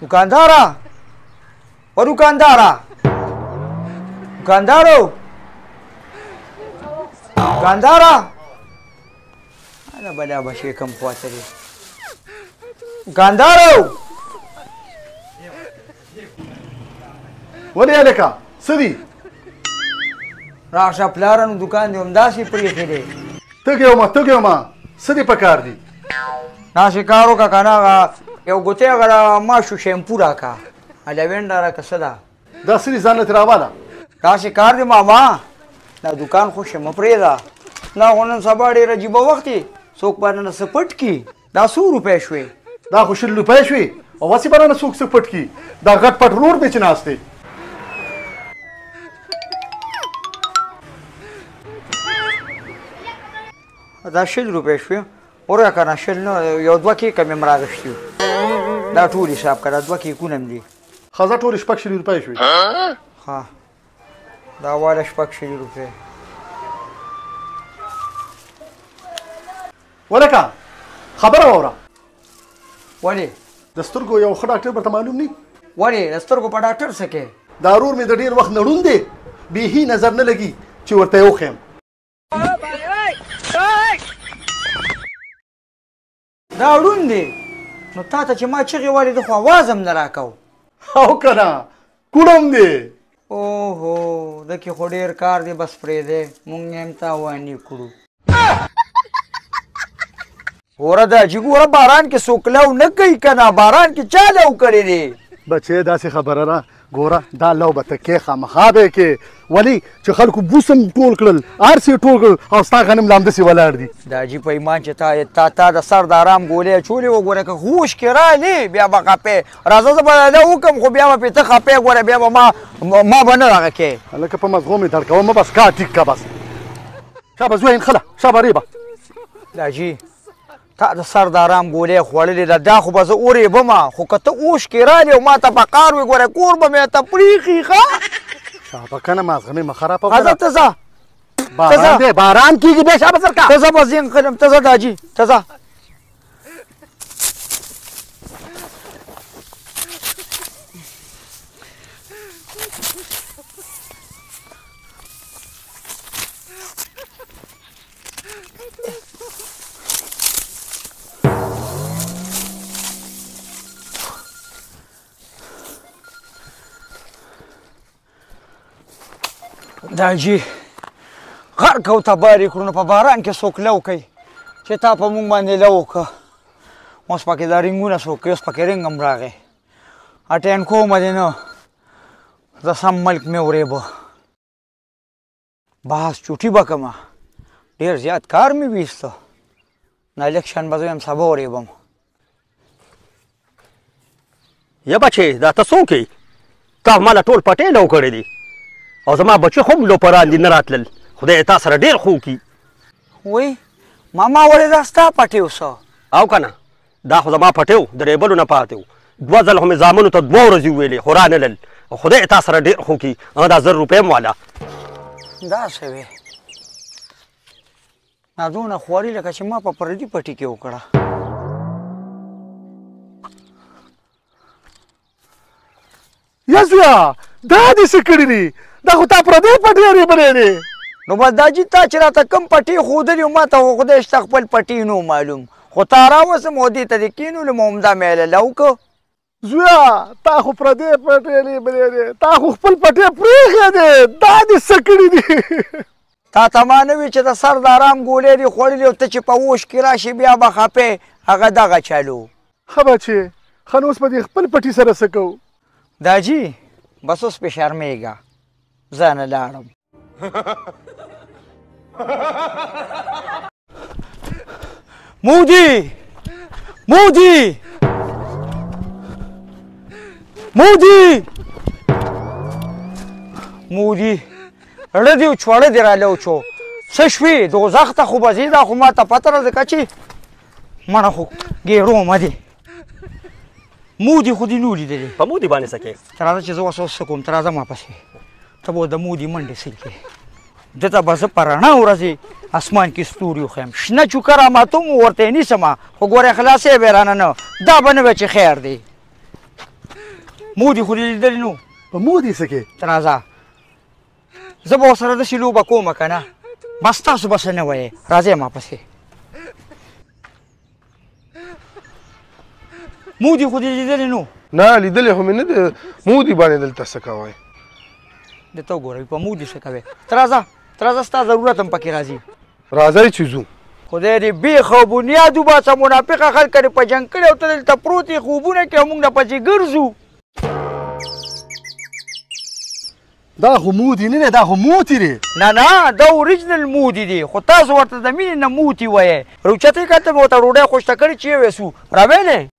دکاندارا، او دکاندارا، دکاندارو، دکاندارا، انا بلا بشي کم خواته دی. دکاندارو، ولې هلکه څه دي؟ راشه پلاره، نو دکان دې همداسې پرېښی دی. تږی ومه، تږی ومه، څه دې پکار دي؟ داسې کار وکړه که نه، هغه یو ګوتۍ هغه د ماشو شیمپو راکړه، لوینډه راکړه. څه ده دا؟ څه دي؟ ځان له ترې راواله. داسې کار دی ماما، دا دکان خو شه مه پرېږده. دا خو نن سبا ډېر عجیبه وخت دی، څوک به رانه څه پټ کړي. دا څو روپۍ شوې؟ دا خو 20 روپۍ شوې، او هسې به رانه څوک څه پټ کړي؟ دا غټ پټ ورور مې چې ناست دی. دا 20 روپۍ شوې وروره، که نه 20 نه، یو دوه کیکه مې هم راغېستي وو. دا ټول حساب کړه، دا دوه کیکونه هم دي. ښځه ټولې 26 روپۍ شوې. ښه، دا واله 26 روپۍ. ولکه خبره واوره. ولې؟ د سترګو یو ښه ډاکټر به ته معلوم نی. ولې د سترګو په ډاکټر څه کوې؟ دا ورور مې د ډېر وخت نه ړوند دی، بیخي نظر نه لګي چې ورته یې وښیم. دا ړوند دی، نو تا ته چې ما چغې والې ده خو اواز هم نه راکاو. او که نه کوڼم دی. اوهو، ده کې خو ډېر کار دی، بس پرېږدی، مونږ یې هم تاواني کړو. ګوره دا چې ګوره باران کې څوک لو نه کوي که نه، باران کې چا لو کړی دی؟ بچې داسې خبره ده، ګوره دا لو به ته کې خامخا به یې کې، ولې چې خلکو بوس هم ټول کړل، هر څه یې ټول کړل، او ستا غنم لا همداسې ولاړ دي. د حاجي په ایمان چې تا د سر د ارام ګولۍ اچولې وه، ګوره که هوش کې رالې بیا به خپې. راځه زه به لو وکړم، خو بیا به پرې ته خپې، ګوره بیا به ما به نه دغه کې. هلکه په مزغو مې درکوم، مه بس کا ټیک کا بس. شابه زوی نښله، شابه ریبه. د حاجي تا د سر د ارام ګولۍ خوړلې ده، دا خو به زه اورېبم، خو که ته اوښ کې رالې او ما ته په قار وې، ګوره کور به مې ته پرېښي. ښه شابه که نه مازغه مې مه خرابوه. ځه ته ځه، باران دی، باران کېږي بیا. شابه زر کا، ته ځه، بس زه نښلم. ته ځه داجي، ته ځه. دا جی غرق او تبارې کړو، نو په باران کې څوک لو کوي چې تا په مونږ باندې لو وکړه. اوس پکې دا رنګونه څوک کوي؟ اوس پکې رنګ هم راغی. اټینکو مه دی نه، زه سم ملک مې ورېبه، بس چوټي به کمه. ډېر زیات کار مې ویسته، نه الیکشن به زه یم سبا ورېبم. یا بچې دا ته څوک یې؟ تا ماله ټول پټې لو کړی دي، او زما بچي خو هم لوپران دي، نه راتلل. خدای تا سره ډېر ښه وکړي. وی ماما ولې دا ستا پټې اوسه؟ او که نه دا خو زما پټې و، د ریبلو نه پاتې و. دوه ځل خو مې زامنو ته 2 ورځې وویلې، خو رانه لل. خدای تا سره ډېر ښه وکړي. دا 1000 روپۍ هم واله. دا څه وې؟ دا دونه خواري لکه چې ما په پردي پټي کې وکړه. یا زویه دا دې څه کړي دي؟ دا خو تا پردی پټی رېبلی دی. نو بس دا جي تا چې راته کوم پټی ښودلی و، ما ته خو خدای شته خپل پټی نو معلوم، خو تا راوستم او دې ته دې کښېنولم او همدا مې له لو کړ. زویه تا خو پردی پټی رېبلی دی، تا خو خپل پټی پرېښی دی، دا دې څه کړي دي؟ تا ته ما نه وي چې د سر د ارام ګولۍ دې خوړلې او ته چې په اوښ کې راشې بیا به خپې، هغه دغه چلو. ښه بچې، ښه نو اوس به دې خپل پټي سره څه کوو؟ دا جي بس اوس پې شرمېږه، زه نه لاړم. مودي مودي مودي مودي، ړه دې وچوړه دې راله وچو. څه شوې؟ دوزخ ته خو به ځې، دا خو ما ته پته ده ځکه چې مړه خو ګېرو مه دې. مودي خو دې نه ولیدلې. په مودي باندې څه کوې؟ ته راځه چې زه اوس اوس څه کوم، ته راځه ما پسې. ته به د مودي منډې څه کړې؟ ده ته به زه په رڼا ورځې اسمان کې ستوري وښیم، شنه چوکه راماتوم ورته یې نیسم، خو ګورې خلاصې به یې رانه نه، دا به نه وي چې خیر دی. مودي خو دې لیدلی نو. په مودي څه کې؟ ته راځه، زه به ورسره داسې لوبه کومه که نه، بس تاسو به څه نه وایئ. راځئ ما پسې. مودي خو دې لیدلی نو؟ نه، لیدلی خو مې نه دی. مودي باندې دلته څه کوی؟ د ته وګوره په مودي څه کوې. ته راځه، ته راځه، ستا ضرورت هم پکې راځي. راځئ چې ځو. خدای دې بېخ او بنیاد وباسه، منافقه خلک دې په جنګ کړي او ته دلته پروت یې خوبونه کې او موږ نه پسې ګرځو. دا خو مودي نه دی، دا خو موتي دی. نه نه، دا اوریجنل مودي دی، خو تاسو ورته د مینې نه موتي وایئ. راوچتې کړه، ته مې ورته ډوډۍ خوشته کړې چې یې ویسو راویلې.